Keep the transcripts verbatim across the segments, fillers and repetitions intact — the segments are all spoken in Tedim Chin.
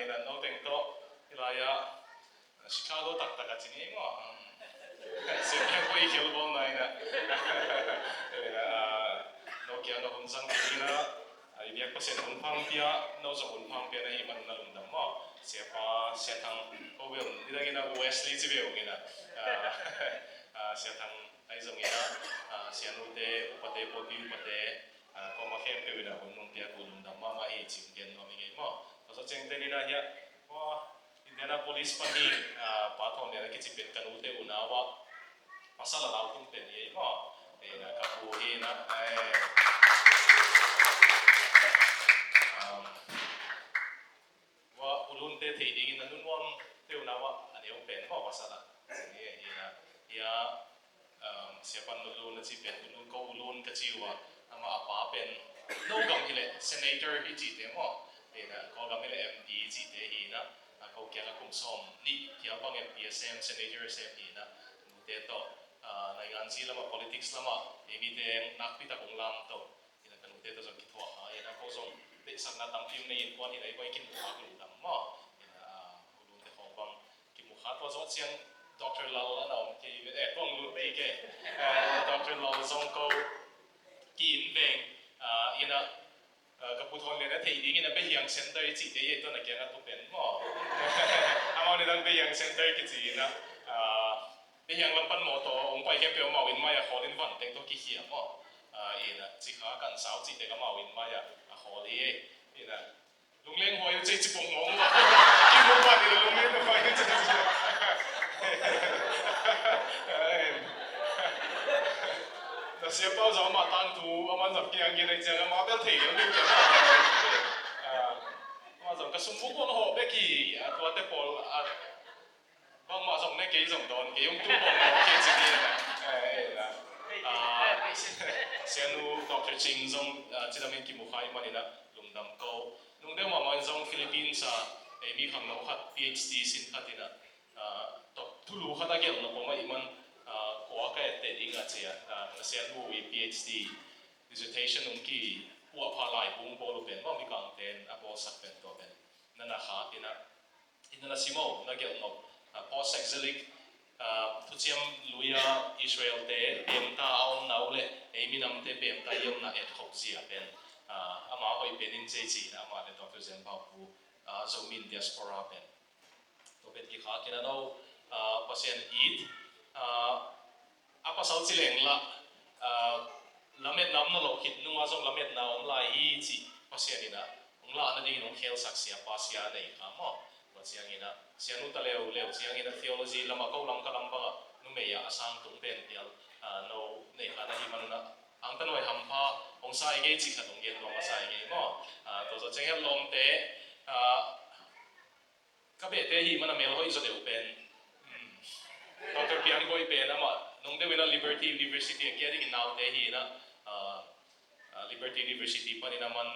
Ina no teng tawh hilai-ah Chicago taktak a ci ni maw. Siapiang ko i khel bawl na ina. Ina no kiang a hun zang ding ina. I biak Pasian hun phang pia, no zong hun phang pia na hi man na lungdam maw. Siapa, Sia Thang ko bel ni dang ina Wesley ci bel ina. Sia Thang ai zong ina. Sia nute, upate, pawlpi upate. Kawma khempeuh ina hun nong piak uh lungdam mahmah hi ci-in gen nuam ing ei maw. Tua zawh ciangin ina hiah Indianapolis pan hi, Pa Thawn Lian a kici pen ka nute unau ah pasal a lau tung pen hi ei maw. Ina ka pu hi ina. Ua ulunte thei dingin a nunuam teuh na ua a neu pen maw pasal a. Ci ni hina hia. Siapan ulun a ci pen ulun ko ulun ka ci ua. Ama a pa pen no gam hileh senator hi cite maw. Hina ko gam hileh M P cite hina. Ko kiang a kum sawm nih kiang bang M P a sem senator a sem hina. Nute tawh naingan zi lamah politics lamah ei mite nakpi tak ung lam tawh. Ina ka nute tawh zong kithuah kha ina ko zong deihsakna tampi um nei in kuan ina i bawi kin mukhak lungdam maw. Ina ulunte khawng bang kimu kha tua zawh ciang Doctor Lal a na om kei ve eh kuang lut kei kei. Doctor Lal zong ko ki-in veng ina ka pu Thawn Lian a theih dingin a Behiang Center i cihte i ei tuan a kiang a tu pen maw. Amau ni dang Behiang Center kici ina Behiang lam pan mawtaw ong pai khempeuh amau inn mai a khawl in van teng tawh kikhia maw. Ina cikha kan sau cih tek amau inn mai a khawl hi. Ina lungleng huai uh cei cipong mawng maw. Kimawk ban ina lungleng huai uh cei ci. Na siapau zong amah tangthu aman zong kiang gen a i ciang amah bel thei leng ding. Amah zong ka sumbu kuang hawh bek hi a tuate pawl a Bangmah zong ne kei zong dawn kei hong tu bawng mawk kei ci ni. Sianu Doctor Cing zong cidamin kimu kha i maninah lungdam ko. Nung deuh mahmah in zong Philippines a ei mi khangno khat PhD sin khat inah top thulu khat a gelh nop om ahih man kua ka etteh ding a ci a na sianu i PhD dissertation hong kipuahpha lai bung bawl uh pen bang mi kangten a bawlsak pen tua pen na na kha inah Hih na na sim uh na gelh nop post exilic thuciam lui-a Israel-te pemta a omna uh le ei minamte pemta i omna etkhop zia pen ama hoih pen in cei ci-in amah le Doctor Zen Baupu Zomi in diaspora pen tua pen kikhak in a no Pasian it a pasal ci leng lah lametna om na lo khit nungah zong lametna om lai hi cih Pasian inah hong lah nadingin hong khelsak siapa sia nei kha maw? Tua cianginah sianu ta leuleu cianginah theology lamah ko lam ka lam bangah numei ah a sang tung pen pial no nei kha na hi manunah angtanuai hampha hong sa i ngei cih khat hong gen nuam a sa i ngei maw? Tua zaw ciang het lawmte ka behte hih mana mel hoih zaw deuh pen Doctor Piang Koi pen amah nung deuh inah Liberty University a kia dingin naute hi inah Liberty University panin a man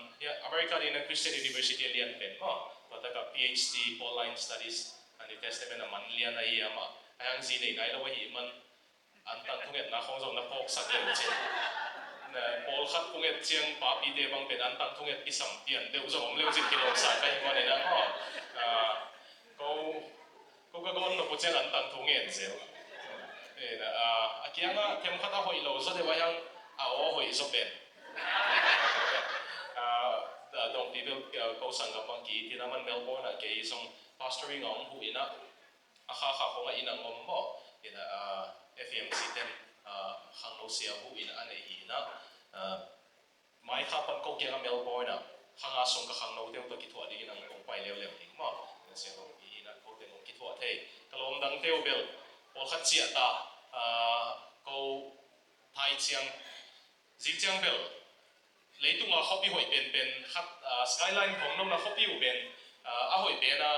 America dingin a Christian University a lian pen maw tuatak a PhD Pauline Studies a New Testament a man lian ahi amah a hang zi nei nai lo ahi man Antang thungetna khawng zong na phawksak leu cin. Pawlkhat phunget ciang papite bang pen antang thunget kisam pian deuh zong om leu cin kilawmsak ka hi manin a maw? Ko ko ka gawn nop uh ciang antang thu ngen zel. A kiangah themkhat a hoih lo zaw deuh a hiang a aw hoih zaw pen. Dongpi bel ko sanggam bang ki-it in a man Melbourne ah kei zong pastoring a hong huh inah a khakha khong a inn a ngom maw? Ina FEMC ten khangno sia huh ina a neih hi ina mai kha pan ko kiang a Melbourne a khanga sung ka khangno teu tawh kithuah ding ina kong pai leuleu ding maw? Ina sia hong hi ina ko teng hong kithuah thei ka lawm dang teu bel pawlkhat ciah ta ko thai ciang zing ciang bel leitunga khuapi hoih penpen khat skyline khong nona khuapi uh pen a hoih pen a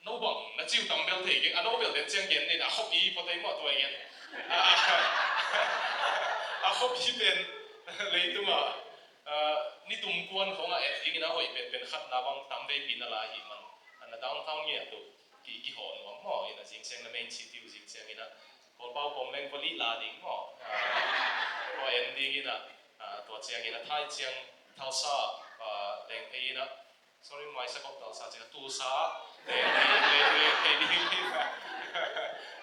No bang na ciu tam bel thei keng a no bel den ciang gen nin a khuapi pawtei maw tua gen a khuapi pen leitunga nitum kuan khong a et dingin a hoih penpen khatna bang tam veipi na la hi man a na downtown ngiat uh ki kihawh nuam maw in a zingsiang na main city uh zingsiang in a Kawlpau pawm leng vali la ding maw tua en dingin a tua ciangin a thai ciang Tulsa leng thei in a Sorry, maisak awk talsa ciang Tulsa leng, leng, leng, leng thei ding hi.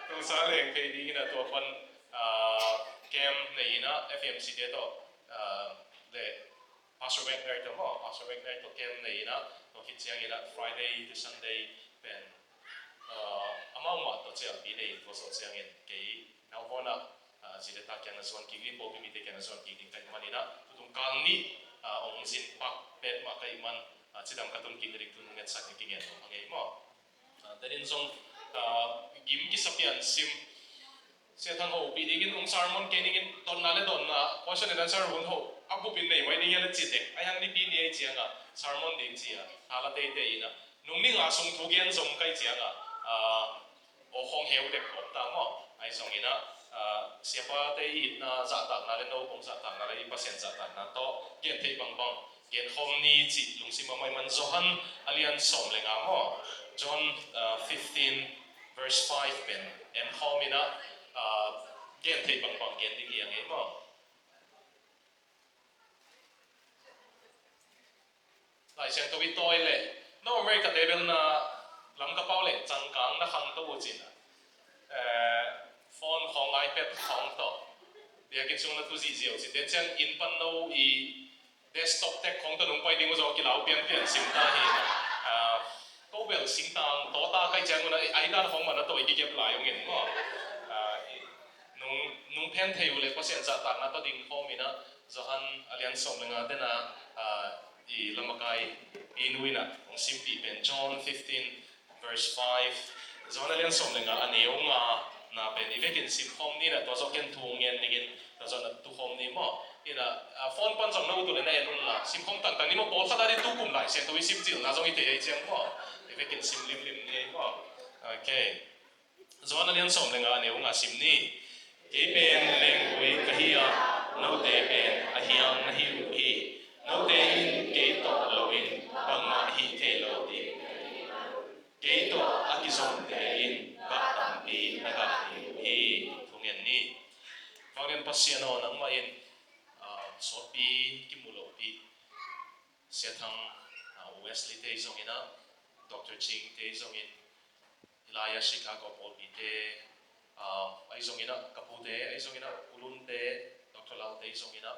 Tulsa leng thei ding hi na tua pan, ah, camp nei in ah F M C te tawh, ah, le Pastor Wagner tawh maw, Pastor Wagner tawh camp nei in ah tua khit ciangin ah Friday to Sunday pen, ah, amau mah tawh cialpi nei in tua zawh ciangin kei Melbourne ah, ah, zi le ta kiang na zuan kik ding, pawlpi mite kiang na zuan kik ding ka hih manin ah tutung kal nih, ah, ong zin pak pet mah ka hih man, ah, cidam ka tun kik ding thu nong ngetsak ding kingen lo a ngei maw. Ah, denin zong, ah, gim kisa pian sim. Sia Thang hopih dingin ong sermon kei ningin donna le donna, question and answer hun ho a bupin nei mai ding a le ci tek. Ai hang nipi ni ei cianga sermon ding cia thala teitei ina nung ni nga sung thu gen zom kai cianga, ah, aw khong heu dek om ta maw? Ai zong ina, ah, siapa te i itna zahtakna le no kong zahtakna le i Pasian zahtakna tawh gen thei bangbang gen khawm ni cih lungsim a mai man Johan a lian sawm le nga maw? John, ah, fifteen verse five pen en khawm ina, ah, gen thei bangbang gen ding hi a ngei maw? Lai Siangtho i tawi le no America te bel na Lamka pau le cangkang na khangto uh cin a, eh, phone khawng iPad khawng tawh biakinn sung na tu zihziah uh cin. Tua ciang inn pan no i desktop tech khawng tawh nong pai ding uh zong kilau pianpian sim ta hi. Ah, ko bel singtang tawta kai ciang uh na ai dan khawng man na tawi kikep lai ung in maw? Ah, i, nung, nung phen thei uh le Pasian zahtakna tawh ding khawm ina Johan a lian sawm le nga tena, ah, i Lamakai pi nu ina hong simpih pen John fifteen verse five. Johan a lian sawm le nga a neu nga na pen i vekin sim khawm ni na tua zawh ken thu ngen dingin tua zawh na tu khawm ni maw? Ina, ah, phone pan zong na ut uh le na en un la sim khawm tangtang ni maw? Pawlkhat a ding tu kum Lai Siangtho i sim cilna zong i thei ai ciang maw? I vekin sim limlim ni maw? Okay. Johan a lian sawm le nga a neu nga sim ni. Kei pen lenggui ka hi a, note pen a hiang na hi uh hi. Note in kei tawh loin bangmah hih thei lo ding. Kei tawh a kizomte in gah tampi na gah ding uh hi. Thungen ni. Vanglian Pasian aw, nangmah in, ah, sawtpi kimu lopi Sia Thang, ah, Wesley te zong ina, Doctor Ching te zong in, Elijah Chicago pawlpi te, ah, ai zong ina, ka pu te, ai zong ina, U Lun te, Doctor Lal te zong ina,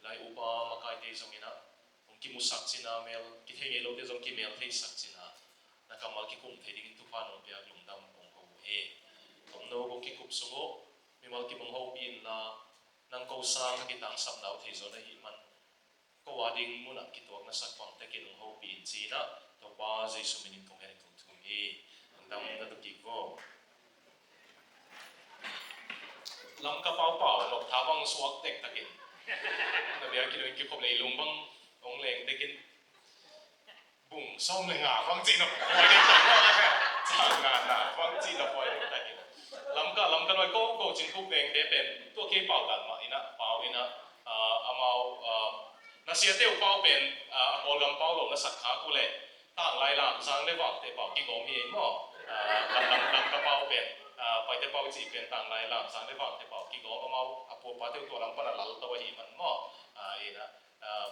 Ilai upa makai te zong ina, hong kimusak cina mel, kithei ngei lo te zong kimel theisak cina, na kammal kikum thei dingin thupha nong piak lungdam kong ko uh hi. Tomno kong kikup sung uh, mimal kim hong hopih in la, nang ko sang ka kitangsapna uh thei zaw na hih man, ko a ding munah kituak na sak bang tekin hong hopih in cina, Topa Jesu minin kong hen kong thum hi. Lungdam na tu kik vo. Lamka pau pau, nop tha bang suak tek takin. Na bia kinu in kikhop lei lung bang, ong leng tekin. Bung sawm le nga bang cih na poi ding tak. Cang nga na bang cih na poi ding takin. Lamka, Lamka nuai ko, ko cingkuk veng te pen, tua kei pau dan mah ina, pau ina, ah, amau, ah, na siate uh pau pen, ah, a Kawlgam pau lo na sak kha ku le, tanglai lam, zang le vang te pau kigawm hi ei maw? Ah, lam, lam, Lamka pau pen, ah, paite pau cih pen, tanglai lam, zang le vang te pau kigawm amau, a puapate uh tua lam pan a lal to ahi man maw? Ah, ina, ah,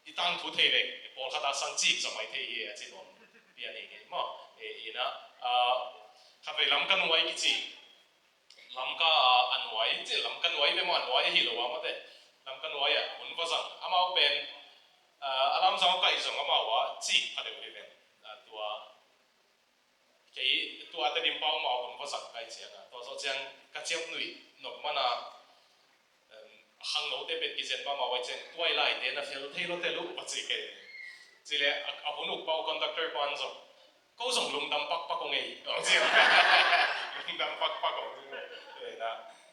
i tangthu thei le, pawlkhat a sang cik zong mai thei hi, a ci nuam pian hi ngei maw? E, ina, ah, khatvei Lamka nuai kici. Lamka, ah, a nuai, ci Lamka nuai ve maw, a nuai ahi lo a mate. Lamka nuai ah, hun va zang. Amau pen, ah, a lam zang kai zong amau a, cik pha deuh hi ven. Ah, tua, kei tua Tedim pau mah hun va zang kai ciang a, tua zawh ciang ka ciam nuih nop mana, em, a khangnote pen kizen mahmah uh ai ciang, tuai laite na fel thei lo te luh va ci kei. Ci le a, a hun uk pau conductor pan zong, ko zong lungdam pakpak ung ei. Ong ci. Lungdam pakpak ung. Ina.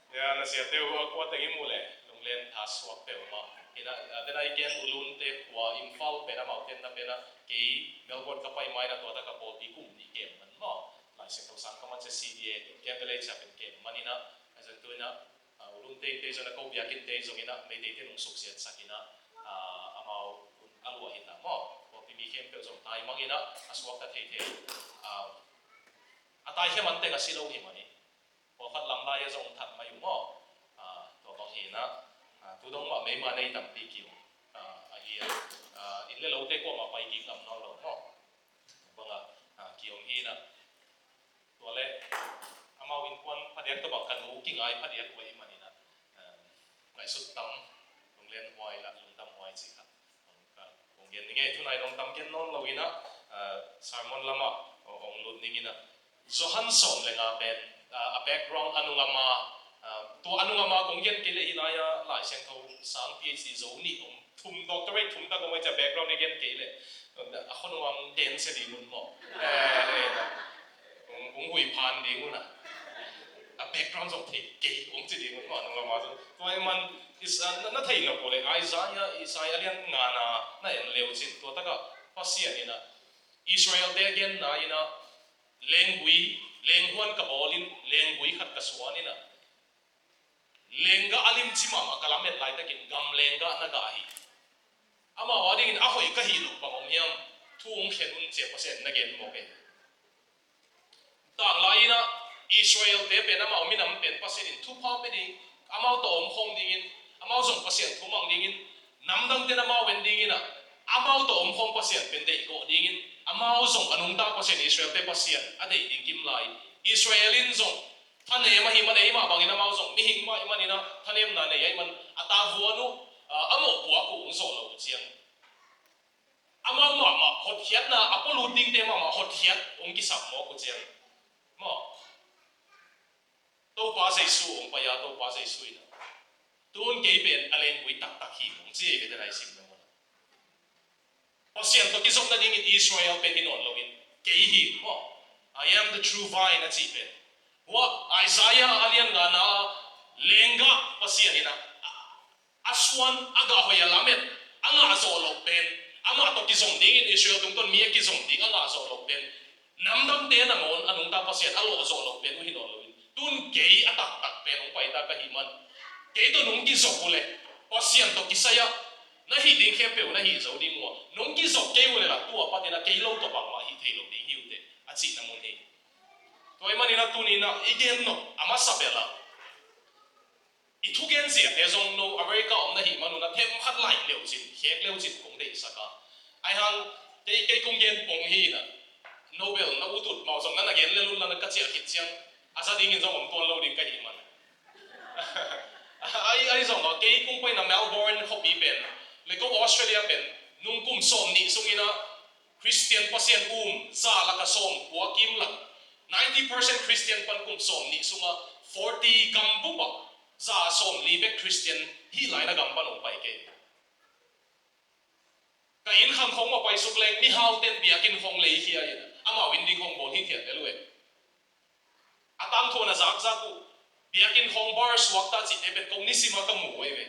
Ya, na siate uh a kua teng i muh leh lunglen tha suak peuhmah. Ina, a, tena i gen U Lun te khua Imphal pen amau tenna pen a, kei Melbourne ka pai ma ina tua ta ka pawlpi kum nih kem man maw. Lai Siangtho sang ka man cia C D A kem vele cia pen kem man ina, a zan tu ina, a, U Lun te, te zong ina ko biakinn te zong ina Meitei te nung suksiat sak ina, a, amau a luah hi ta maw. Pawlpi mi khempeuh zong taimang ina a suakta theithei. A, a taikhia man teng a si lo hi mah hi. Pawlkhat lam lai a zong that mai uh maw? Ah, tua bang hi na, ah, tu dong mah meima nei tampi ki uh. Ah, ahi a, ah, in le lote kuamah pai kik ngam nawn lo maw? Bangah, ah, ki-om hi na. Tua le amau innkuan phadiak tawh bang ka nu kingai phadiak uh ahih manin ah, ah, ngaihsut tam, lunglen huai lah, lungdam huai cih kha. Kong gen ning e, tunai dong tam gen nawn lo in ah, ah, sermon lamah hong lut ning in ah. Johan sawm le nga pen, ah, a background a nungama, ah, tua a nungama kong gen kei le hi lai-a Lai Siangtho sang P H D zo nih om, thum doctorate thum tak om ai cia background i gen kei le. A khonung am den se ding un maw? Eh, eh, ung, ung hui phan ding un a. A background zong thei kei ung ci ding un maw, a nungama zong. Tua ahih man, is, ah, na, na thei lo ko le, Isaiah, Isaiah lian ngana na en leu cin, tua takah Pasian in ah Israel te genna in ah lenggui, lenghuan ka bawl in, lenggui khat ka suan in ah, lenggah a limci mahmah ka lamet laitakin gam lenggah na gah hi. Amau a dingin a hoih ka hih loh bang om hiam? Thu hong khen un ci-a Pasian na gen mawk e. Tanglai in ah Israel te pen amau minam pen Pasian in thupha pia ding, amau tawh om khawm dingin, amau zong Pasian thumang dingin, namdangte in amau en dingin ah, amau tawh om khawm Pasian pen deihgawh dingin, amau zong a nungta Pasian, Israel te Pasian a deih ding kim lai. Israel in zong thanem ahih man, eimah bangin amau zong mihing mah ahih manin ah thanemna nei ahih man a tavuan uh, ah, a mawhpuak uh hong zawh lo uh ciang, amau mahmah hotkhiatna, a pualut dingte mahmah hotkhiat hong kisam mawk uh ciang maw, Topa Jesu hong pai a, Topa Jesu in ah, tun kei pen a lenggui taktak hi ung ci ei ve, te nai sim na mun ah. Pasian tawh kizop nadingin Israel pen hi nawn loin, kei hi maw, I am the true vine a cih pen. Hua Isaiah a lian ngana lenggah Pasian in ah, a suan, a gah hoih a lamet, a ngah zawh loh pen, amah tawh kizom dingin Israel tungtawn mi a kizom ding a ngah zawh loh pen, namdangte nangawn a nungta Pasian a lawh zawh loh pen uh hi nawn loin, tun kei a taktak pen hong paita ka hih man, kei tawh nong kizop uh leh Pasian tawh kisai-ah na hih ding khempeuh na hih zo ding uh a, nong kizop kei uh leh lah tua patin a kei lo tawh bangmah hih thei lo ding hi uh teh, a cihna mun hi. Tua ahih manin a tuni-in ah i gen nop a masa bel ah, i thugen ziate zong no America om na hih man un a themkhat laih leucin, khek leucin kong deihsak a. Ahi hang kei, kei kong gen pong hi in ah, no bel na ut ut mah uh zong na na gen lel un la, na ka ciah khit ciang a za dingin zong om tuan lo ding ka hih man. Ahi, ahi zong a, kei kong paina Melbourne khuapi pen le ko Australia pen nung kum sawm nih sungin ah Khristian Pasian um za lak a sawm kua kim lak, ninety percent Khristian pan kum sawm nih sungah forty gam bup ah za sawm li bek Khristian hih lai na gam pan hong pai kei. Ka inn khang khawng mah paisuk leng mihauten biakinn khawng leikhia in amau inn ding khawng bawl hithiat lel uh e. A tangthu a na zakzak uh, biakinn khawng bar suakta cihte pen kong nisim a ka mu uh e ve.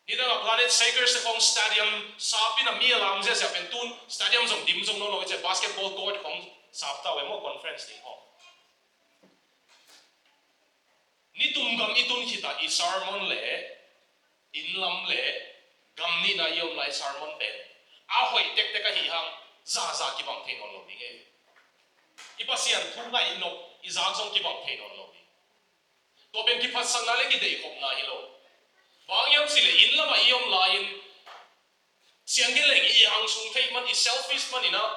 Nidang a Planet Shakers te khawng stadium sap in a mi a lam ziahziah pen tun stadium zong dim zong nawn lo i ci a, basketball court khawng sap ta uh e maw, conference ding khawng. Nitum gam i tun khit a i sermon le inn lam le gam nihna i om lai sermon pen a hoih tektek ahih hang zaza kibang thei nawn lo ding e. I Pasian thu ngaih nop i zak zong kibang thei nawn lo ding. Tua pen kiphatsakna le kideihkhopna hi lo. Bang hiam cih leh inn lamah i om lai-in sianggen leng i hang sung theih man, i selfish man in ah,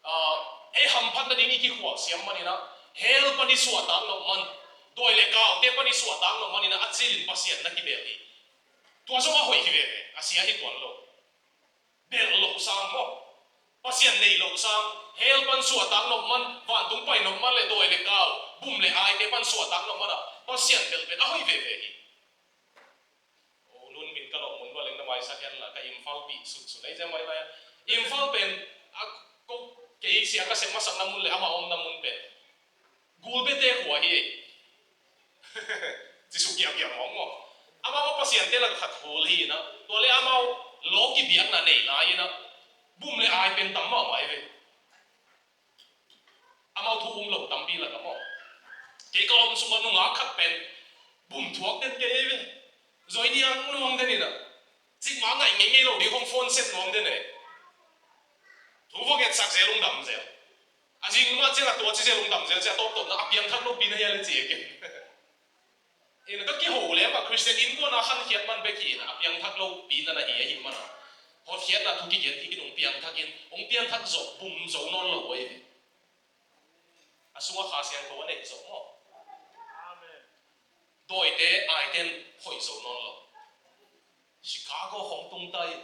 ah, ei hamphat nading i kikhual siam man in ah, hell pan i suahtak nop man, dawi le kaute pan i suahtak nop man in ah a cilin Pasian na kibel hi. Tua zong a hoih hi veve, a sia hi tuan lo. Belh loh sang maw, Pasian neih loh sang, hell pan suahtak nop man, vantung pai nop man le dawi le kau, bum le aite pan suahtak nop man ah Pasian belh pen a hoih veve hi. O, Lun min ka lawh mun lua leng na maisak hen la, ka Imphal pih sunsun ei ziam mai lai a. Imphal pen a ko kei sia ka sep masakna mun le amah omna mun pen Gulbete khua hi. Ci suk giamgiam mawk maw. Amau Pasian te lak khat hul hi na. Tua le amau law kibiakna nei lai hi na. Bum le ai pen tam mahmah hi ve. Amau thu um lo tampi lak a maw. Kei ka om sungah nungak khat pen bum thuak den kei hi ve. Zoi niang nuam den hi na. Cikmah ngaih ngeingei lo ding hong phone set nuam den e. Thu va ngetsak zel, lungdam zel. A zing mah ciang a tua ci zel, lungdam zel ci a, tawptawpna a piangthak lopi na hia le ci e ken. Ina ka kiho leh mah Khristian innkuan a khankhiat man bek hi ina, a piangthak lo pi na na hi ahih mana, hotkhiatna thu kigen hi kin hong piangthak in, hong piangthak zawh bum zo nawn lo uh ahi ve. A sungah Kha Siangtho a neih zawh maw? Dawite aiten hoih zo nawn lo. Chicago khong tung ta in,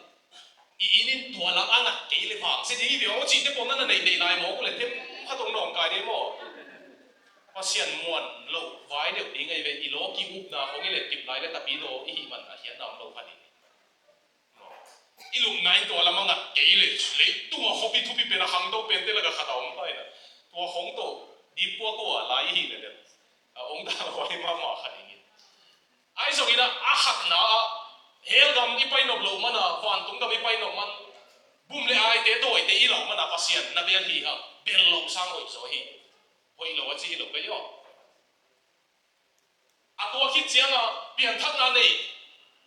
i inn in tua lam a ngak kei le vang sia ding hi ve aw cihte pawl na na neih neih lai mawk uh le them khat hong nawngkai ding maw? Pasian muan loh vai deuh ding ahi ve, i law ki-upna khong i letkip lai le tapidaw i hih man a hiatna om lo kha ding. I lupna in tua lam a ngak kei le, leitung a khuapi thupi pen a khangto pente lak a khat a om ta ina, tua khong tawh dippuak uh a lai i hih le den a om ta lo ahi mahmah kha ding in. Ahi zongin a, a khatna ah, hell gam i pai nop loh mana, vantung gam i pai nop man, bum le aite, dawite i lauh mana Pasian na bel hi hang, bel loh sang hoih zaw hi. Hoih lo a ci hi lo kei aw. A tua khit ciangah pianthakna nei,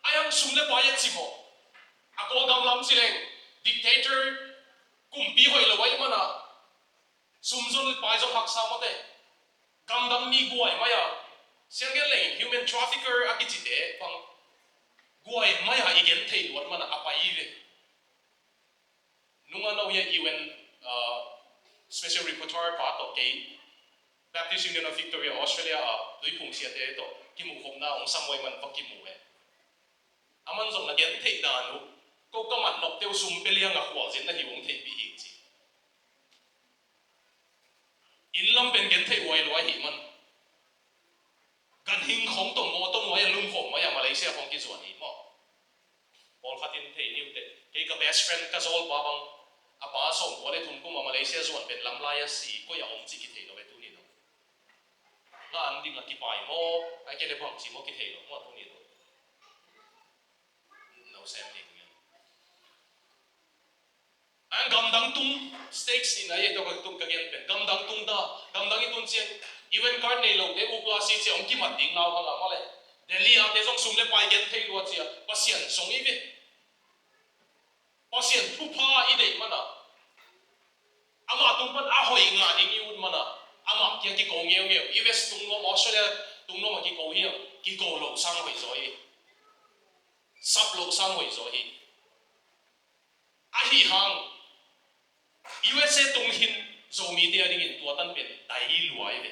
a hiang sum le pai a cimawh. A Kawlgam lam ci leng, dictator, kumpi hoih lo ahih mana, sum zon le pai zong haksa mawte. Gamdang mi guai mai-a, sianggen leng human trafficker a kicite bang guai mai-a i gen thei luat mana a pai hi ve. Nunga no hia U N, uh, Special Rapporteur pa tawh kei Baptist Union of Victoria Australia a tuiphung siate tawh kimuh khopna hong sam uh ahih man va kimu e. Aman zong na gen theih dan uh, ko ka mat nop teu sum pe liang a khualzin na hi hong theihpih hi ci. Inn lam pen gen theih uai luai hi man. Ganhing khong tawh mawtaw nuai a lungkhawm mai a Malaysia khong kizuan hi maw? Pawlkhat in thei ni uh teh. Kei ka best friend ka zawlpa bang a pa sawmkua le thum kum a Malaysia zuan pen lamlai a si, koi a om cih kithei lo e tuni dong. Nga an ding a kipai maw, ai kei le bang ci maw kithei lo maw tuni dong. No sem ding uh. Ang gamdang tung, stakes in a ye to ka tung ka gen pen. Gamdang tung ta, gamdang i tun ciang, U N card nei lo te, upla si ciang, hong kimat ding nau hang a mawle. Delhi a te zong sum le pai gen thei lua cia, Pasian zong i ve. Pasian thupha i deih mana. Ama tung pan a hoih ngah ding i ut mana. Ama kia kiko ngeungeu. U S tung nuam, Australia tung nuam a kiko hiam. Kiko lo sang hoih zaw hi. Sap lo sang hoih zaw hi. Ahi hang, U S A tung hin Zomite a dingin tua tan pen dai luai ve.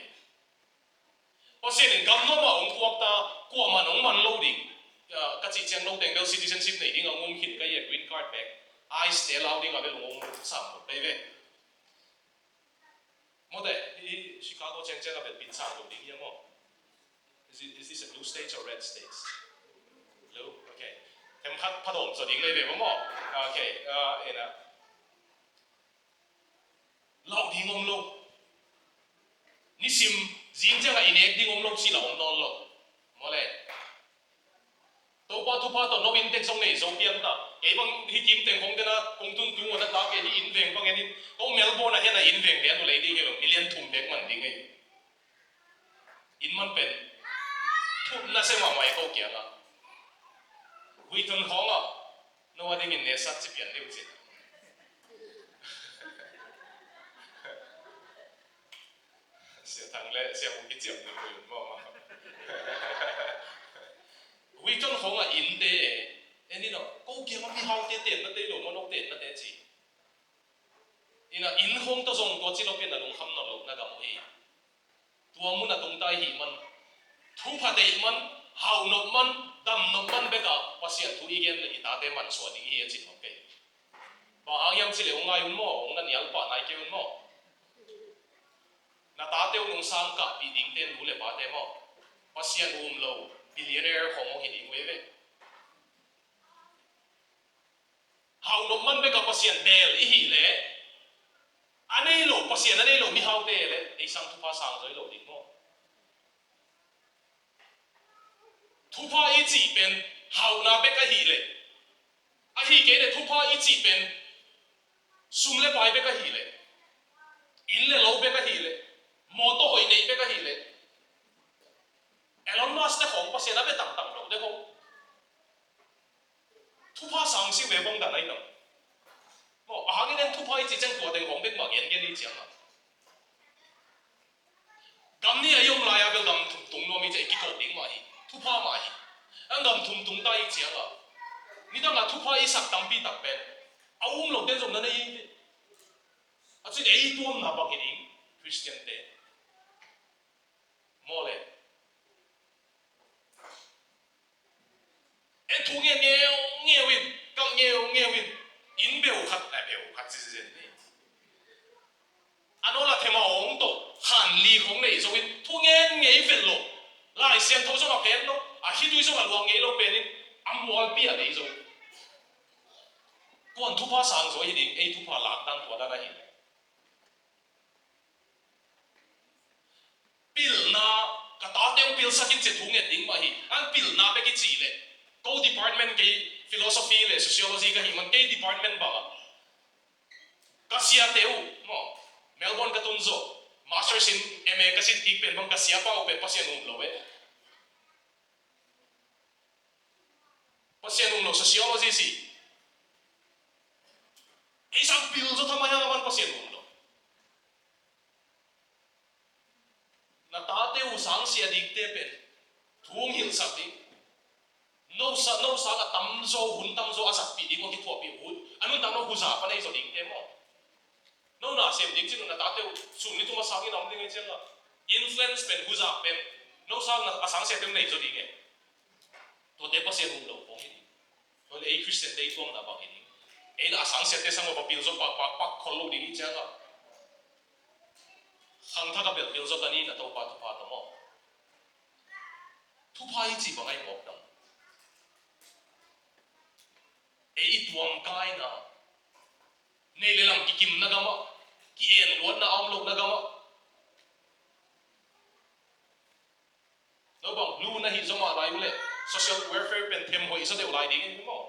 Pasian in gam nuam a hong puak ta, kuamah nong man lo ding. Ah, ka cih ciang lo teng bel citizenship nei ding a hong um khin ka hi a green card bek. ICE te lau ding a bel hong um sam lo pei ve. Mawte, i Chicago ciangciang a bel pinsang lo ding hiam maw? Is it, is this a blue states or red states? Blue? Okay. Them khat phadawm zaw ding lei ve maw? Okay, uh, ina. Lau ding om lo. Nisim, zing ciang a i nek ding om lo, ci la om nawn lo. Mawle. Topa thupha tawh no in tek zong nei zo pian ta. Kei bang hi kim teng khong tena kong tun tung wana ta kei hi inn veng bang en in. Ko Melbourne a hen a inn veng lian uh lei ding hi lo. Million thum bek man ding hi. Inn man pen. Thut na se mahmah e ko kiang a. Huiton khawng a. No a dingin ne sat ci pian deuh cin. Sia Thang le Sia Hung kiciam deuh deuh maw. Huiton khawng a inn te. En in a, ko kiang a mihaute tenna te lo maw, no tenna te ci. Ina inn khawng tawh zong tua ci lo pen a lungkham nawn lo na gam uh hi. Tua mun a tung ta i hih man, thupha deih man, hauh nop man, dam nop man bek a Pasian thu i gen le i tate mansuah ding hi a cin nop kei. Bang hang hiam cih leh hong ngai un maw, hong na nial pah nai kei un maw. Na tate uh nong sang kahpih dingte nu le pate maw. Pasian um lo, billionaire khawng hong hi ding uh hi ve. Hauh nop man bek a Pasian bel i hih leh, a nei lo, Pasian a nei lo mihaute leh ei sang thupha sang zaw i lo ding maw? Thupha i cih pen hauhna bek ahih leh, ahih kei leh thupha i cih pen sum le pai bek ahih leh, inn le lo bek ahih leh, mawtaw hoih neih bek ahih leh, Elon Musk te khawng Pasian a bia tangtang lo te khawng thupha sang si ve bawng dan ahi lo. Maw, a hangin en thupha i ci ciang tua teng hong bek mah gen gen i ciang a. Gam ni a i om lai a bel gam thum tung nuam i ci a i kiko ding mah hi. thupha mah hi. A gam thum tung ta i ciang a, nidang a thupha i sak tampi tak pen a um lo ten zong na nei hi. A cin ei tuamna bang hi ding, Khristian te. Maw le. En thu ngen ngeungeu in, kam ngeungeu in, inn beu khat, eh, beu khat ci zen ni. A nawl a them a awng tawh, khan li khong nei zongin, thu ngen ngei vet lo. Lai Siangtho zong a phen lo, a khitui zong a luang ngei lo penin, a mualpi a nei zong. Kuan thupha sang zaw hi ding, ei thupha lak dan tua dan ahi. Pilna, ka tate hong pilsak in ci a thu nget ding mah hi. An pilna bek i cih leh, ko department kei philosophy le sociology ka hih man, kei department bang ah ka siate uh maw, Melbourne ka tun zawh, masters in M A ka sin kik pen bang ka siapa uh pen Pasian um lo eh. Pasian um lo, sociology si. Ei sang pil zaw thamai hang a man Pasian um lo. Na tate uh sangsia dikte pen thu hong hilhsak ding. No sa, no sang a tamzaw, hun tamzaw a zakpih ding uh, a kithuahpih uh. A nuntak no huza pa nei zaw dingte maw. No na sem ding cin uh na tate uh sun ni tum a sangin a om ding ei ciang a. Influence pen, huza pen, no sang a sangsiate uh nei zaw ding ei. Tuate Pasian um lo khong hi ding. Tua le ei Khristian te i tuamna bang hi ding. Ei la a sangsiate sang a va pil zaw pak, pak, pak khol lo ding i ciang a. Khangthak a bel pil zaw ta ni na Topa thupha tawh maw. Thupha i cih bang ai mawk dang. Ei i tuam kaina. Nei le lam kikimna gamah, ki-en luatna a om lohna gamah. No bang lu na hih zomah lai uh leh social welfare pen them hoih zaw deuh lai ding in maw.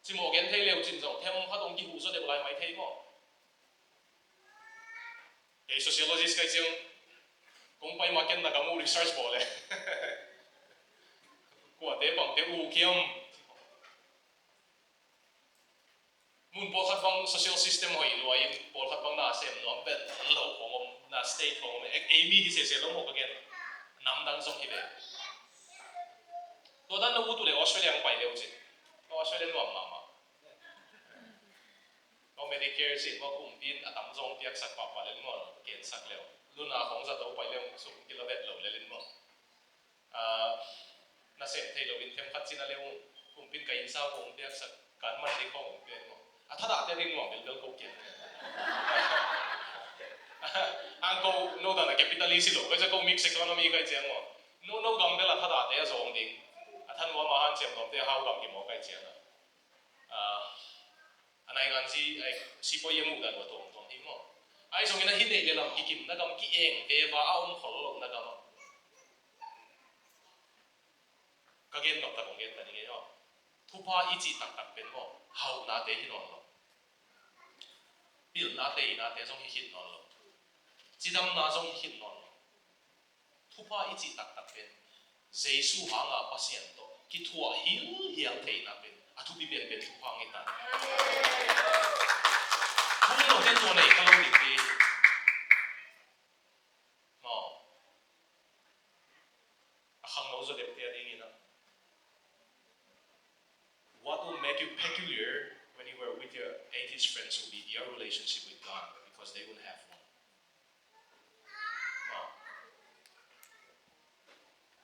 Cimawh gen thei leu cin zong them khat hong kihuh zaw deuh lai mai thei maw. Kei sociologist kai ciang kong pai ma ken na ka mu research bawl le. Kuate bangte uh kiam. Mun pawlkhat bang social system hoih lua in pawlkhat bang na sem nuam pen lo khong om, na state khong om, ei mi hi sese lo maw ka gen. Namdang zong hi ve. Tua dan na ut uh le Australia ang pai leu cin. Australia nuam mahmah. Kau Medicare sin maw kumpi in a tam zong piaksak pahpah lel maw, kensak leu. Luna khong zato pai leu sum kila vet lo lel in maw. Ah, na sem thei lo in them khat cin a leu kumpi in ka innsa khong piaksak kan man ding khong piak maw. A thadah te ding nuam belbel ko kian. Ang ko no dan a capitalist hi lo, kai ciang ko mix economy kai ciang maw. No, no gam bel a thadah te a zawng ding. A thanuam a hanciam nuam te a hau gam hi maw kai ciang a. Ah, a naingan si, ai, sipawi a muhdan uh a tuamtuam hi maw. Ai zongin a hi neih le lam kikimna gam ki-eng veva a om khol lohna gam ah. Ka gen nop tak kong gen ta ning ei aw. Thupha i cih taktak pen maw, hauhnate hi nawn lo. Pilnate, inate zong hi khit nawn lo. Cidamna zong hi khit nawn lo. Thupha i cih taktak pen Jesu hanga Pasian tawh kithuah hilhial theihna pen a thupi penpen thupha ngei ta. Hong lo ten tua nei ka lo ding hi. Maw. A khangno zaw deuhte a dingin ah. What will make you peculiar when you were with your atheist friends will be your relationship with God, because they won't have one. Maw.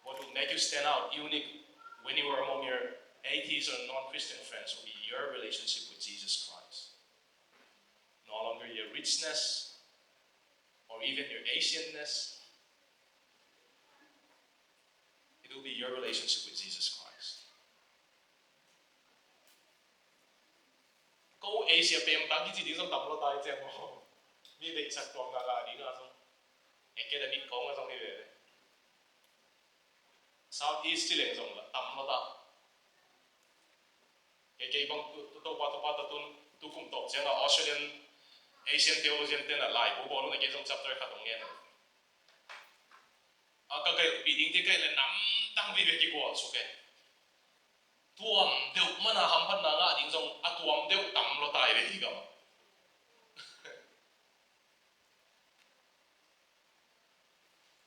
What will make you stand out, unique, when you are among your atheist or non-Christian friends will be your relationship with Jesus Christ. No longer your richness or even your Asianness. It will be your relationship with Jesus Christ. Ko Asia pem tak kici ding zong tam lo tai ciang maw. Mi deihsak tuam ngah ngah ding a zong. Academic kong a zong hi ve. South East ci leng zong la tam lo ta. Kei kei bang tu, tu, Topa, Topa ta tun, tu kum tawp ciang a Australian Asian theologian ten a laibu bawl un a kei zong chapter khat hong ngen. A ka gelhpih ding te ka hih leh namdang vive kigual suk e. Tuam deuh mana hamphatna ngah ding zong a tuam deuh tam lo tai ve hi gam.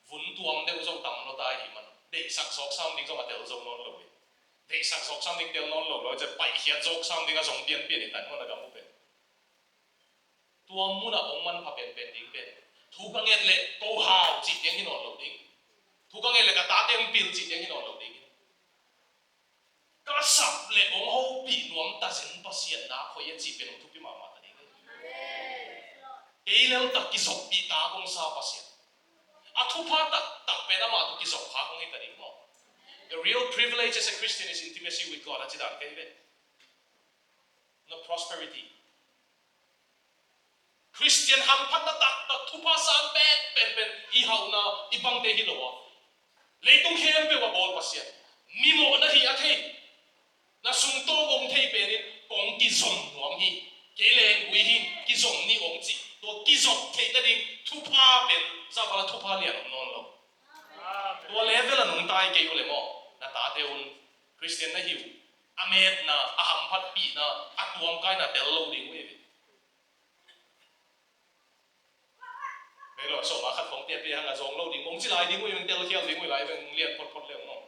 Vun tuam deuh zong tam lo tai hi man. Deih lo lo, ciah paihkhiat zawk sam ding a zong pianpian i tan maw na gam uh pen. Tua munah hong manpha penpen ding pen thu ka nget leh ko hau cih tiang hi nawn lo ding. Thu ka nget leh ka tate hong pil cih tiang hi nawn lo ding. Ka sap leh hong hopih nuam ta zen Pasian na khoi a cih pen hong thupi mahmah ta ding. Kei lel tak kizoppih ta kong sa Pasian. A thupha taktak pen amah tawh kizop kha kong hi ta ding maw. The real privilege as a Christian is intimacy with God. A ci dan kei ve. Not prosperity. Christian hamphatna taktak thupha sang pen pen pen i hauhna i bangte hi lo a, leitung khempeuh a bawl Pasian, mimawh na hi a thei, na sungtawng om thei penin kong kizom nuam hi. Kei lenggui hi, kizom ni om cih tua kizop theih nading thupha pen zavala thupha lian om nawn lo. Tua level a nungta i kei uh le maw, na tate un Christian na hi uh a metna, a hamphatpihna, a tuamkaina tel lo ding uh hi. Vei lo, sawm a khat khong piapia hang a zawng lo ding, mong ci lai ding uh hi, mong telkhial ding uh hi lai, veng lian photphot le uh maw.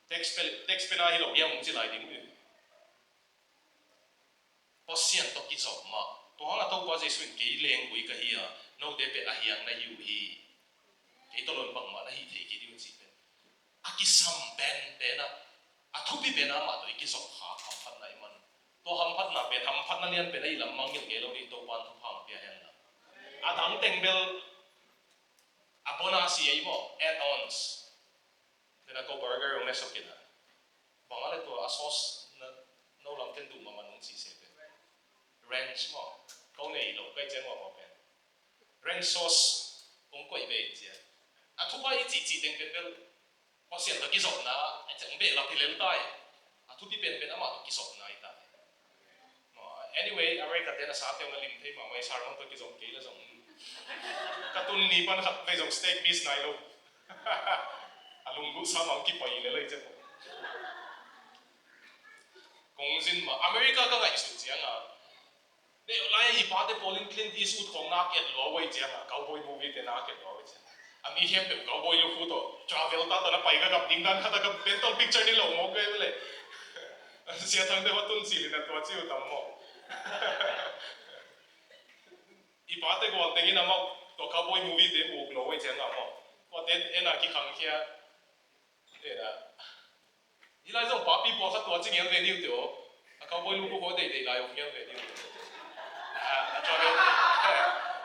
Text pe, text pe na hi lo hiam, mong ci lai ding uh hi. Pasian tawh kizop mah. Tua hang a Topa Jesuh in kei lenggui ka hi a, note pen a hiang na hi uh hi. Kei tawh lon bangmah na hi thei kei ding uh cih pen a kisam penpen a, a thupi pen a amah tawh i kizop kha hamphatna i man. Tua hamphatna pen, hamphatna lian pen a i lam mangngilh ngei lo ding Topa in thupha hong pia hen la. A dang teng bel a bonus hi ei maw, add-ons. Nena ko burger hong ne sok in a, bang a le tua a sauce na no lam ken duh mahmah nung ci se pen. Ranch maw, ko nei lo kai ciang mahmah pen. Ranch sauce kong koih ve in cia. A thupha i cihcih teng pen bel Pasian tawh kizopna a ciang behlap hi lel ta hi. A thupi penpen amah tawh kizopna hi ta hi. Anyway, America te na sa teng na lim thei mahmah hi, sermon tawh kizom kei la zong. Ka tun ni pan khat vei zong steak miss nai lo. A lungguh sa mah kipoi le lai ciang. Kong zin mah America ka ngaihsut ciang a, Nei, lai i pate pawl in Clint Eastwood khong nak et lua uh ei ciang a, cowboy movie te nak et lua uh ei ciang a. A mi khempeuh cowboy lukhu tawh Travolta tawh na pai ka gam ding dan khat a ka mental picture ni lo mawk ve le. Sia Thang te hua tun cil in a tua ci uh tam maw. I pate gual teng in amau tua cowboy movie te uk lo uh ei ciang a maw. Tua te en a kikhang khia. Te na. Hi lai zong papi pawlkhat tua ci ngel ve ni uh teh aw. A cowboy lukhu khaw deihdeih lai uh ngel ve ni uh teh. A, a Travel,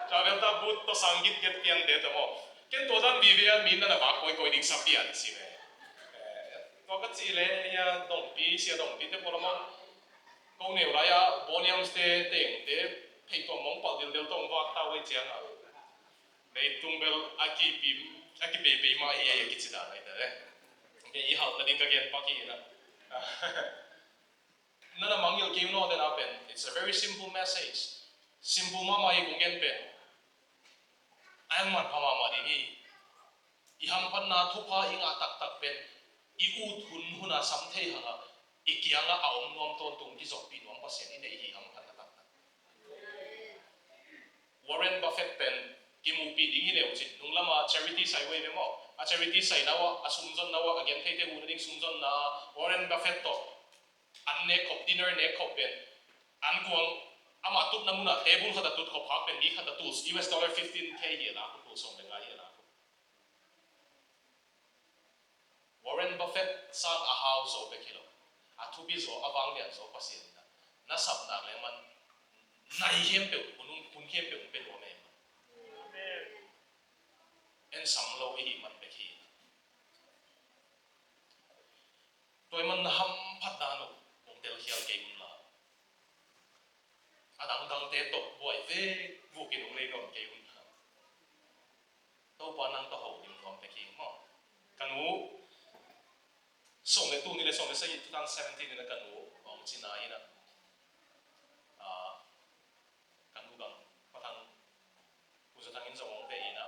Travolta boot tawh sang gitget pian te tawh maw. Ken tua dan vive a mi na na vak kawikawi ding sa pian si ve. Eh, tua ka cih leh, hia Dongpi, Sia Dongpi te pawl amau. Ko neu lai a, Boney M's te, teng te, phei tua mong pal dildel tawh vak ta uh ei ciang a. Leitung bel a kipi, a kipeipei mah hi a, a kici dan ahi ta le. Kei i halh nading ka gen pak hi na. Na na mangngilh kei uh naw te na pen. It's a very simple message. Simple mahmah hi kong gen pen. A hong manpha mahmah ding hi. I hamphatna thupha i ngah taktak pen i ut hun hun a sam thei hang a, i kiangah a om nuam tawntung kizoppih nuam Pasian i neih hi hamphatna taktak. Warren Buffett pen kimuhpih ding hi leu cin, nung lama charity sai uh ei ve maw? A charity saina uh ah, a sumzonna uh ah, a gentheite uh nading sumzonna ah Warren Buffett tawh an nek khop, dinner nek khop pen, an kuang amah tutna munah table khat a tut khop khak pen mi khat a tul, U S dollar fifteen K hi a lak uh, tul sawm le nga hi a lak uh. Warren Buffett sang a hau zaw bek hi lo, a thupi zaw, a vanglian zaw Pasian in a, na sap nak leng man, nai khempeuh, hun, hun khempeuh hong pia nuam e. En sam lo i hih man bek hi. Tua ahih man na hamphat dan uh hong telkhial kei un la, a dangdangte tawh buai vekvuk in hong nei nawn kei un la. Topa nang tawh ho dim nuam tek hi maw. Ka nu, sawm le tul nih le sawm le sagih, two thousand seventeen in a ka nu a om cina in a, ah, ka nu bang, Pa Thang, Pu Za Thang in zong hong ve in a,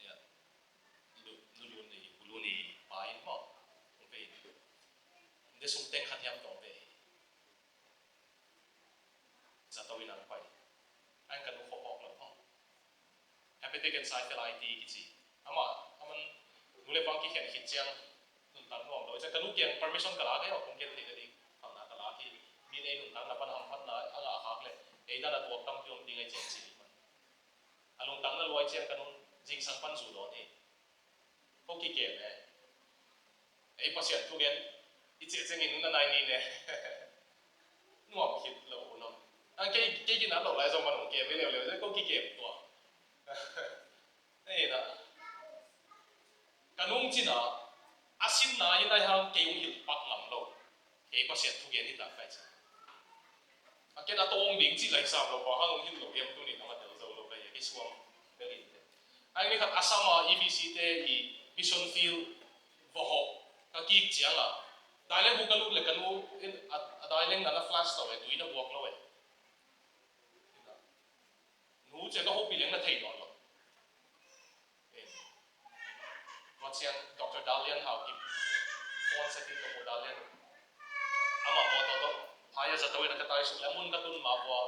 ya, nu, nu Lun i, Pu Lun i pa in maw, hong ve in. Nde sung teng khat hiam tawh hong ve hi. Zato in ang pai. Ang ka nu khawk awk lo hong. Hepatic encephalititis kici. Amah, aman nu le pa kikhen khit ciang, Lam nuam lo, ciang ka nu kiang permission ka la kei aw, kong gen thei nading phalna ka la hi. Min ei nuntakna pan hamphatna a ngah khak leh ei dan a tuak tampi om ding ei ciang ci hi man. A lungtang na luai ciang ka nun zingsang pan zu dawn hi. Ko kikem e. Ei Pasian thugen i ciah ciangin nunna nai ni ne. Nuam khit lo hun om. Ang kei, kei ginat lo lai zong man hong kem hi leuleu, ko kikem tua. Ei na. Ka nung cina, a sinna in ai hang kei hong hilh pak ngam lo. Kei Pasian thugen hi tak kai ci. A ken a tawng ding ci lai sam lo, bang hang hong hilh lo hiam tuni hong a tel zo lo kai, kei suang bel in te. Ai ni khat a sama E B C te i mission field va hawh ka kik ciang a. Dai leng bu ka lut le ka nu in a, a dai leng na na flash lo e, tui na buak lo e. Nu ciang ka hopih leng na thei nawn lo. Tua ciang Doctor Dalian Haokip phone sa kik ka mu Dalian. Amah mawtaw tawh phai a zato in a ka tai suk le a mun ka tun ma vua,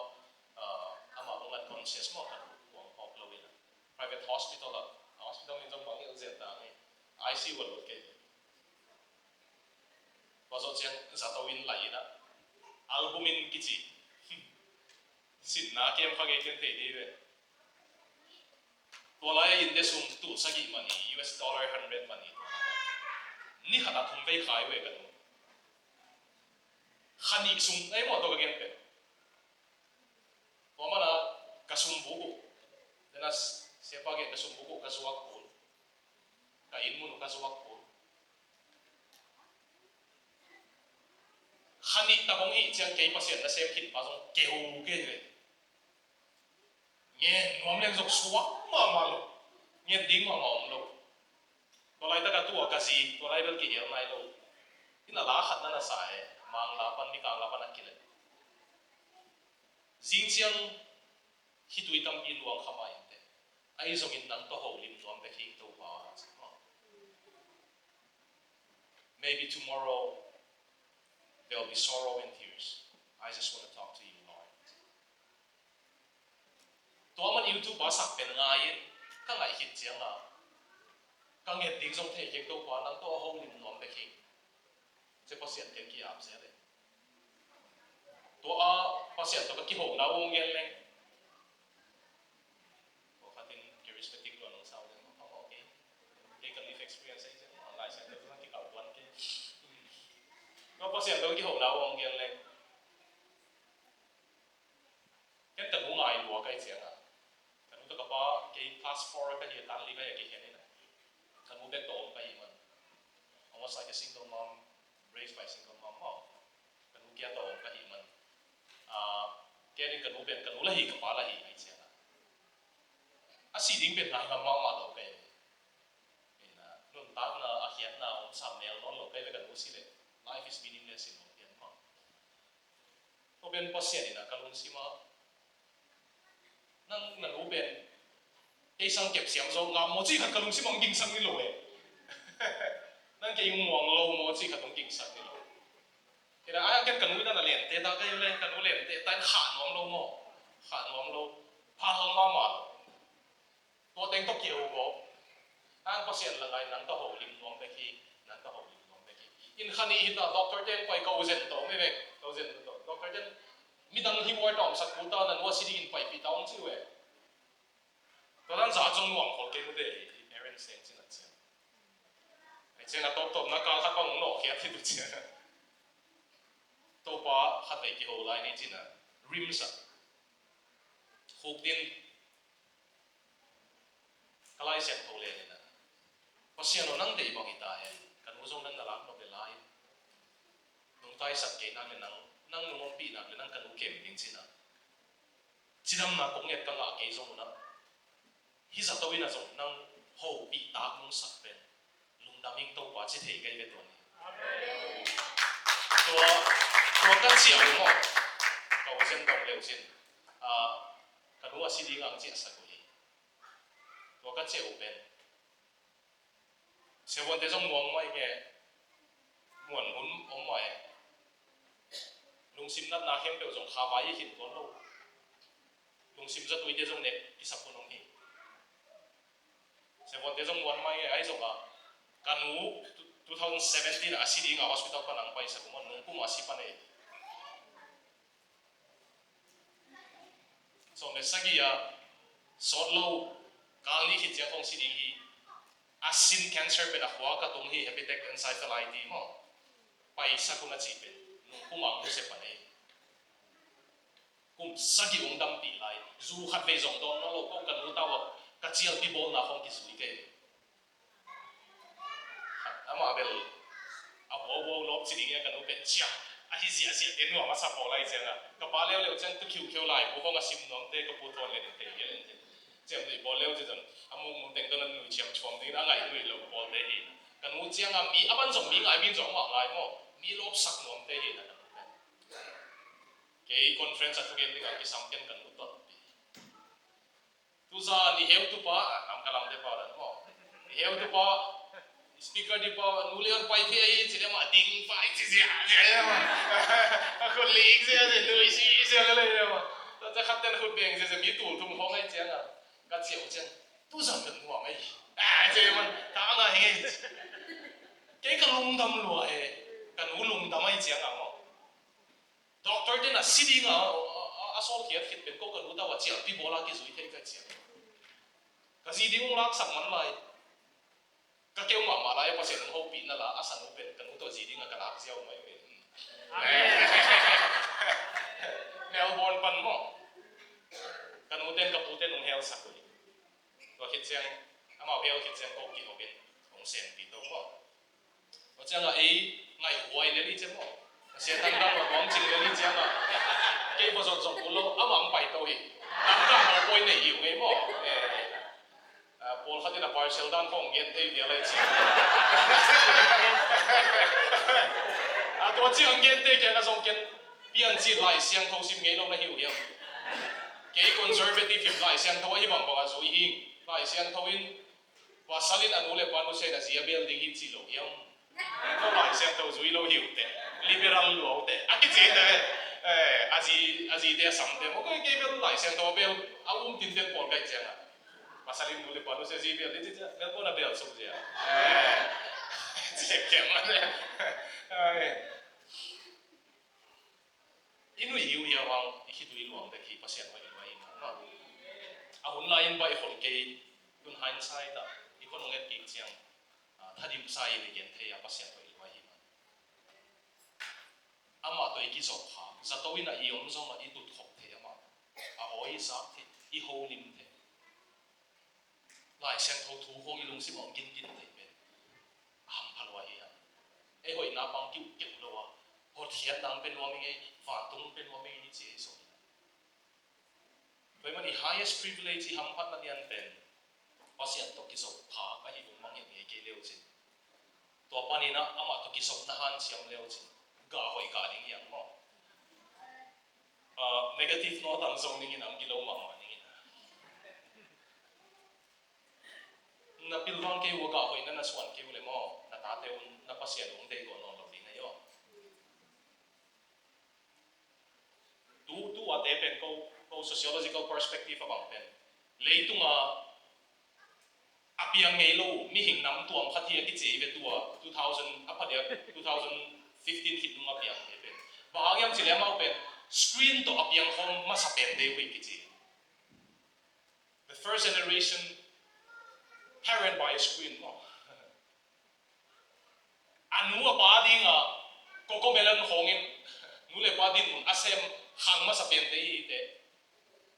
ah, amah hong unconscious maw, ka kuang hawk lo in a private hospital ah, a hospital in zong bang hilh zen ta nge, I C U a lut kei. Tua zawh ciang zato in lai in a album in kici. Sinna kem kha ngei ken thei ni ve. Tua lai a inn te sum tul sagih mani, U S dollar hundred mani. Ni khat a thum vei khai ve ka nu. Kha nih sum ei maw tua ka gen pen. Tua mana ka sum buk uh. Dena siapa gen ka sum buk uh ka zuak pun. Ka inn mun uh ka zuak pun. Kha nih tak hong hih ciang kei Pasian nasem khin pa zong keu kei ve. Ngen nuam leng zong suak mahmah lo. Ngen ding mahmah om lo. Tua laitak a tua ka zi, tua lai bel kihel nai lo. Inn a la khat na na sa e, Mangla pan, Mikang la pan a kileh. Zing ciang khitui tampi luang kha mah in te. Ahi zongin nang tawh holim nuam bek hi Topa. Maybe tomorrow there'll be sorrow and tears. I just want to talk to you, Lord. Tua man YouTube a sak pen ngai in ka ngaih khit ciang a ka nget ding zong thei keng Topa, nang tawh a holim nuam bek hi. Cia Pasian teng ki-ap zel e. Tua a Pasian tawh ka kihona uh hong gen leng. Tua khatin charismatic luan hong sau leng. Kei ka life experience ahi zel. Lai Siangtho tawh kikau tuan kei. Tua Pasian tawh ka kihona uh hong gen leng. Ken ka nu ngai lua ka hi ciang a, ka nu tawh ka pa, kei class four ka hi a, tan li ka hi a, kei khen in a. Ka nu bek tawh om ka hi man. Almost like a single mom, raised by a single mom maw. Ka nu kia tawh om ka hi man. Ah, ken in ka nu pen, ka nu la hi, ka pa la hi, ka hi ciang a. A si ding pen ngai ngam mahmah lo ka hi. Ina, nuntakna, a khiatna, om sam mel nawn lo ka hi ve, ka nu si leh. Life is meaningless in om pian maw. Tua pen Pasian in a ka lungsim ah, nang na nu pen kei sang kep siam zaw ngam maw cih khat ka lungsim ah hong gingsak ni lo e. Nang kei hong muang lo maw cih khat hong gingsak ni lo. Kei na ai ken ka nu in a na lente ta, kei le ka nu lente ta in khah nuam lo maw. Khah nuam lo. Phal mahmah lo. Tua teng tawh kia uh baw. Ang Pasian la ngai, nang tawh holim nuam bek hi, nang tawh holim nuam bek hi. In kha nih hi ta, doctor ten pai ko zen tawh, mi vek, ko zen tawh. Doctor ten midang hi muai tawm sak pu ta, nan hua si dingin paipih ta hong ci uh e. Tua dan zat zong nuam khol kei mu de hi, parents teng cin a ciang. Ai ciang a tawp tawp na kal khat bang hong nawhkhiat hi tu ciang. Topa khat vei kiho lai ni cin a, rim sak. Khuk din ka Lai Siangtho le le na. Pasian aw nang deih bang hi ta hen. Ka nu zong nang na lak nop le lai. Nungtaisak kei nak le nang, nang nung ompih nak le nang ka nu kem ding cin a. Cidamna kong nget ka ngah kei zong un a. Hi zato in a zong nang hopih tak nung sak pen. Lungdam ing Topa ci thei kei ve tua ni. Tua, tua kan ciah uh maw. Ka u zen dong leu cin. Ah, ka nu a si ding ang ciahsak uh hi. Tua ka ciah uh pen. Siavuante zong muang mai nge, muan hun om mai. Lungsim natna khempeuh zong kha vai i khin tuan lo. Lungsim zatuite zong nek kisap hun om hi. Siavuante zong muan mai nge, ahi zong a, ka nu, tu, Two thousand seventeen a si ding a hospital pan ang paisak uh maw, nung kum a si pan ei. Sawm le sagih a sawt lo, kal nih khit ciang khong si ding hi. A sin cancer pen a khua ka tung hi, hepatic encephalitis maw. Paisak un a cih pen nung kum a ang nusia pan ei. Kum sagih ung dampih lai. Zu khat vei zong dawn nawn lo, ko ka nu tau a ka cialpi bawlna khong kizui kei. Amah bel a buaubuau lawp ci ding ia, ka nu pen cia ahi ziahziah te nuam a sa pawl lai cianga, ka pa leuleu ciang tu khiukheu lai bu khong a sim nuamte, ka pu thawn le ding te hial in. Ciam nuih pawl leu ci zong a mukmuk teng tawh a nui ciam cuam ding a ngaih nuih lo pawlte hi. Ka nu cianga mi a man zong mi ngai, mi zong mah ngai maw, mi lawpsak nuamte hi na ka nu pen. Kei conference a thugen ding a kisam ken ka nu tuanpi. Tuza ni heutupa, a, nam ka lamte pa dan maw. Ni heutupa, speaker dipa, nu lian pai phi ahi ci le mah ding pai ci zia zia le mah. A khut lik zia zia, nui si zia le le mah. Tua cia khat ten khut beng zia zia, mi tul thum khong ai cianga ka ciau ciang. Tuza ka nuam ai. A, ci man, ta ngai ngai. Kei ka lungdam lua e, ka nu lungdam ai cianga maw. Doctor ten a si ding a, a, a, a sawlkhiat khit pen ko ka nu tau a cialpi bawl a kizui thei ka ciang. Ka zi ding ung laksak man lai. Ka keu mahmah lai a Pasian ung hopih na la a san uh pen ka nu tau zi ding a ka lak ziau mai uh hi. Melbourne pan maw. Ka nu ten ka pu ten ung helsak uh hi. Tua khit ciang, amau hel khit ciang ko kihawkin ung senpi to maw. Tua cianga ei ngaih huai lel i ciang maw. Ka sia tangtang maw, bawm cing lel i cianga. Kei va zot zong kul lo, amah ang pai to hi. Tangtang maw poi nei hi uh ngei maw. Eh, eh. Ah, pawlkhat in a parcel dan khong gen thei dia lai ciang. Ah, tua ciang gen thei kia ka zong ken pian ci Lai Siangtho sim ngei lo na hi uh hiam. Kei conservative hi, Lai Siangtho ahi bangbang a zui hi. Lai Siangtho in Pasal in a nu le pa nusia in a zi a bel ding hi ci lo hiam? Ko Lai Siangtho zui lo hi uh teh. Liberal lua uh teh. A kici teh. Eh, a zi, a zi te a sam te. Maw kei bel Lai Siangtho a bel a um tinten pawl kai cianga. Pasal in nu le pa nusia zi bel ding ci ciang. Bel ko na bel suk zia. Eh. Ci kiam a teh. Ai. I nuih hiuhiau hang, i khitui luang dek hi, Pasian hoih lua hi mah. A hun lai-in baih hol kei, tun hindsight ah i khon hong et kik ciang, ah, thadimsa in i gen thei a, Pasian hoih lua hi mah. Amah tawh i kizop kha, zato in a i om zongah i tutkhop thei amah. A awi i zak thei, i holim thei. Lai Siangtho thu khong i lungsim ah hong ginkin thei pen a hampha lua hi a. Ei hoihna bang kiuhkeuh lo a, hotkhiatna hong pia nuam ing ei, vantung hong pia nuam ing ei ci ei sawm hi a. Tua ahih man i highest privilege, i hamphatna lianpen Pasian tawh kizop kha ka hih uh mangngilh ngei kei le uh cin. Tua panin ah amah tawh kizopna hanciam le uh cin, gah hoih gah ding hi hang maw. Ah, negative note ang zong dingin ang gilo mahmah dingin. Na pilvang kei uh a gah hoihna na suan kei uh le maw, na tate un na Pasian un deih gawh nawn lo ding ahi aw. Tu, tu a te pen ko, ko sociological perspective a bang pen leitunga a piang ngei lo mihing nam tuam khat hi a kici ve tua, two thousand, a pha dia two thousand fifteen khit nung a piang ngei pen. Bang hang hiam ci le amau pen screen tawh a piang khawm masa pen te uh hi kici. The first generation parent by a screen maw. A nu a pa dinga Cocomelon khawngin nu le pa dinmun a sem khang masa piante hi te.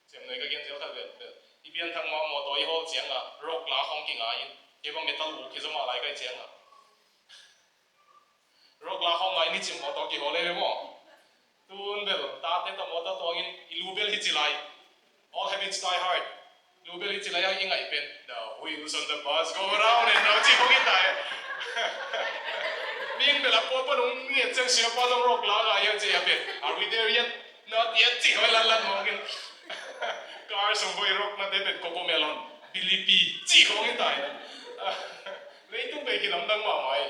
Sem nei ka gen zel khat vel vel. I pianthak ma mawtaw i hawl cianga rock la khawng kingai in, kei bang metal uh kizom a lai kai cianga rock la khawng ngai ni cim mawtaw kihawl ei ve maw. Tun bel tate tawh mawtaw tuangin i lu bel hi ci lai. All habits die hard. Lu bel hi ci lai ang i ngaih pen the wheels on the bus go round and round ci khong hi tai. Min bel a pawlpawl hong nget ciang siapa zong rock la ngai hiam ci a pen, are we there yet? Not yet ci hoi lanlan mawngin. Car sung hoi rock nate pen Cocomelon, Billy P ci khong hi tai. Leitung bei kilamdang mahmah hi.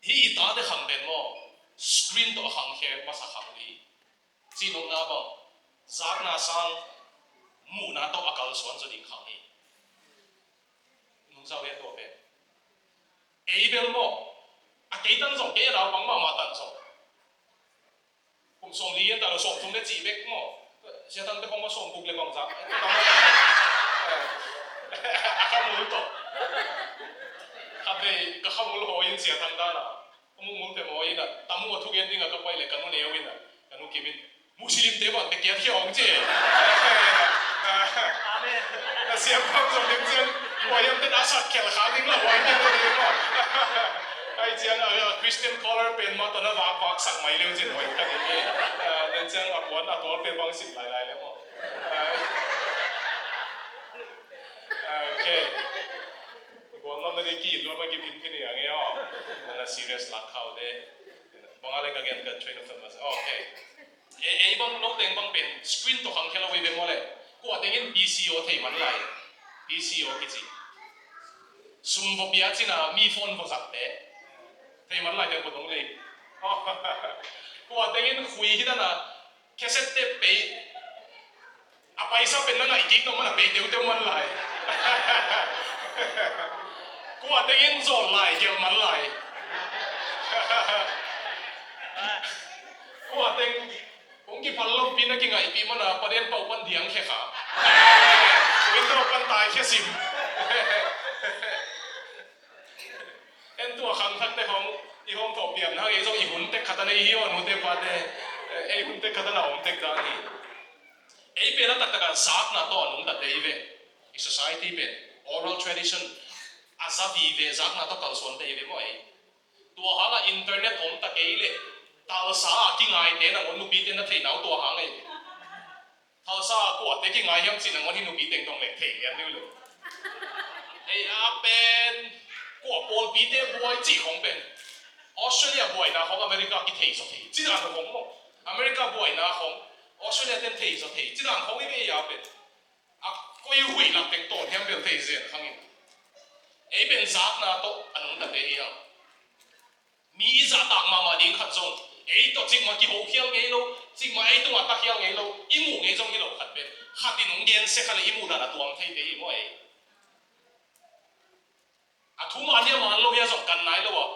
Hih i tate khang pen maw, screen tawh a khang khe masa khang uh hi. Cihnopna bang, zakna sang muhna tawh a kalsuan zaw ding khang hi. Nungzau hi a tua pen. Ei bel maw, a kei tan zong, kei a naupang mahmah tan zong, kum sawmli gen ta lo, sawmthum le cih bek maw. Sia Thangte khong maw sawmguk le bangzah. A khamul tawh. Khatvei ka khamul hawi in Sia Thang dan a, ka mumul te maw in a, tam maw thugen ding a ka pai le ka nu neu in a, ka nu Kim in, Muslim te bang te kiat khia hong ci. Amen. Na siam kham zong ding ciang, huai hiam te na sat khel kha ding la huai hiam te ding maw. Ai ciang a, a Christian color pen maw tawh na vak vak sak mai leu cin huai ka ding e. Nen ciang a puan a tual pen bang sim lai lai le maw. Okay. Gual nam na ding ki luat ma ki pin pin ni ang e aw. Na serious lak khau de. Bang a le ka gen ka train of thought mas. Okay. Ei, ei bang no teng bang pen screen tawh khang khia lo ei bek maw le. Kua teng in P C O thei man lai. P C O kici. Sum vawh pia cin a mi phone vawh zat te. Thei man lai teng kua tong le. Kua teng in khui hi dan a cassette te pei. A paisa pen na ngaih kik tawh man a pei teuteu man lai. Kua teng in zawl lai gelh man lai. Kua teng hong kiphal lopi na kingaihpih man a paden pau pan diang khia kha. Window pan tai khia sim. En tua khangthakte hong i hong thawh pian hang ei zong i hun tek khat a nei hi aw, nute pate. Ei hun tek khat a na om tek dan hi. Ei pen a taktak a zakna tawh a nungtate hi ve. I society pen oral tradition a za vive, zakna tawh kalsuante hi ve maw ei. Tua hang a internet om ta kei leh talsa a kingaite nangawn nupite na theihna uh tua hang ei. Talsa a kuate kingai hiam cih nangawn hi nupi teng dong leh thei lian deuh lo. Ei a pen kua pawlpite buai cih khong pen Australia buaina khong America kithei zaw thei cih dan khong maw. America buaina khong Australia ten thei zaw thei cih dan khong hi ve ei a pen. A koi huih lak teng tawn hiam bel thei zen khang in. Ei pen zakna tawh a nungtate hi hang. Mi i zahtak mahmah ding khat zong ei tawh cikmah kiho khial ngei lo, cikmah ei tungah ta khial ngei lo, i muh ngei zong hi lo khat pen khat in hong gensia kha le i muh dan a tuam theite hi maw ei. A thuman hia man lo hia zong kan nai lo a,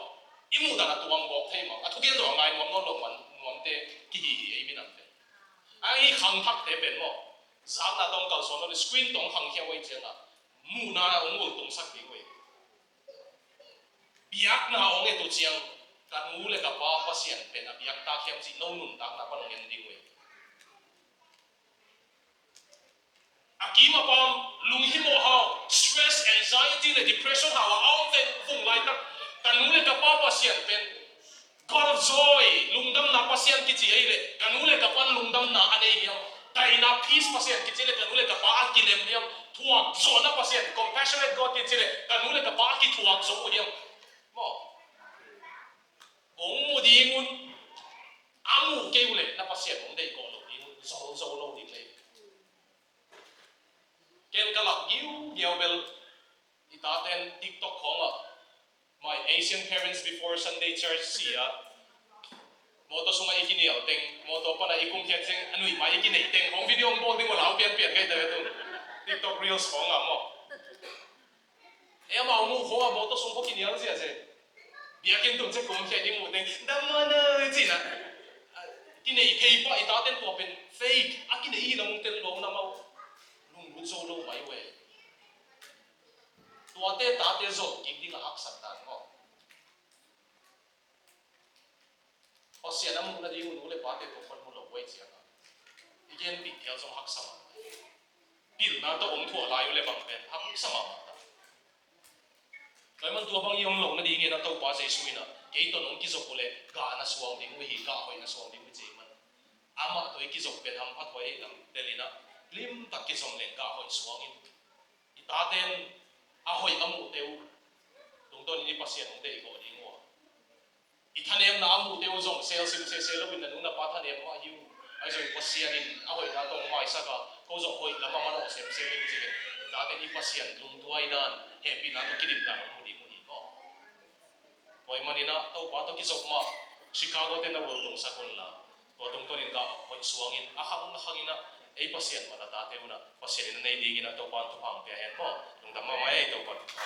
i muh dan a tuam gawp thei mah. A thugen zong a ngai nuam nawn lo man nuamte kihi hi ei minamte. A i khangthakte pen maw, zakna tawh kalsuan lo le screen tawh khangkhia uh ei ciangah muhna hong ultungsak ding uh ei. Biakna hong et uh ciang ka nu le ka pa Pasian pen a biak tak hiam cih no nuntakna pan hong en ding uh ei. A kim a pam, lunghimawh hau, stress, anxiety le depression hau a a om veng vung laitak ka nu le ka pa Pasian pen God of joy, lungdamna Pasian kici ei le ka nu le ka pan lungdamna a nei hiam? Daina, peace Pasian kici le ka nu le ka pa a kinem hiam? Thuak zawhna Pasian, compassionate God kici le ka nu le ka pa a kithuak zo uh hiam? Maw? Hong mu ding un, a muh kei uh le na Pasian hong deih kawh lo ding un, zol zo lo ding le. Ken ka lak giugiau bel i taten TikTok khawngah My Asian Parents Before Sunday Church ci-a mawtaw sungah i kinial teng, mawtaw panah i kumkhiat teng, a nuihmai i kineih teng hong video hong bawl ding uh a lau pianpian kei ta ve tun. TikTok Reels khawngah maw. Ei amau muh khawng a mawtaw sung khawng kinial ziahziah. Biakinn tung ciang kumkhiat i muh teng dam mana cihna. Kineih phei pah i taten tua pen fake a kineih hi lam tel lo na mau. Lunglut zo lo mai uh e. Tuate tate zol kik ding a haksat dan maw. Pasian a muh nading uh nu le pate tua pan mu lo uh ei ciangah i genpih thial zong haksa mah. Pilna tawh om thuah lai uh le bang pen haksa mahmah ta. Tua ahih man tua bang i om lo nadingin a Topa Jesuh in ah kei tawh nong kizop uh leh gah na suang ding uh hi, gah hoih na suang ding uh hi ci ahih man. Amah tawh i kizop pen hamphat hoih ahih lam telin ah limtak kizom leng gah hoih suang in. I taten a hoih a muhte uh tungtawnin i Pasian hong deih gawh ding uh a, i thanemna a muhte uh zong selsim sese loin na nu na pa thanem mah hi uh. Ahi zongin Pasian in a hoihna tawh hong maisak a, ko zong hoih lam a manawh semsem in ci leh i taten i Pasian lungtuai dan, hehpihna tawh kidim dan hong mu ding uh hi maw. Tua ahih manin ah Topa tawh kizop mah Chicago te na ultungsak unla, tua tungtawnin gah hoih suangin a khang a khangin ah ei Pasian mah na tate un ah Pasian in a nei dingin ah Topa in thupha hong pia hen maw. Lungdam mahmah ei, Topa in thupha.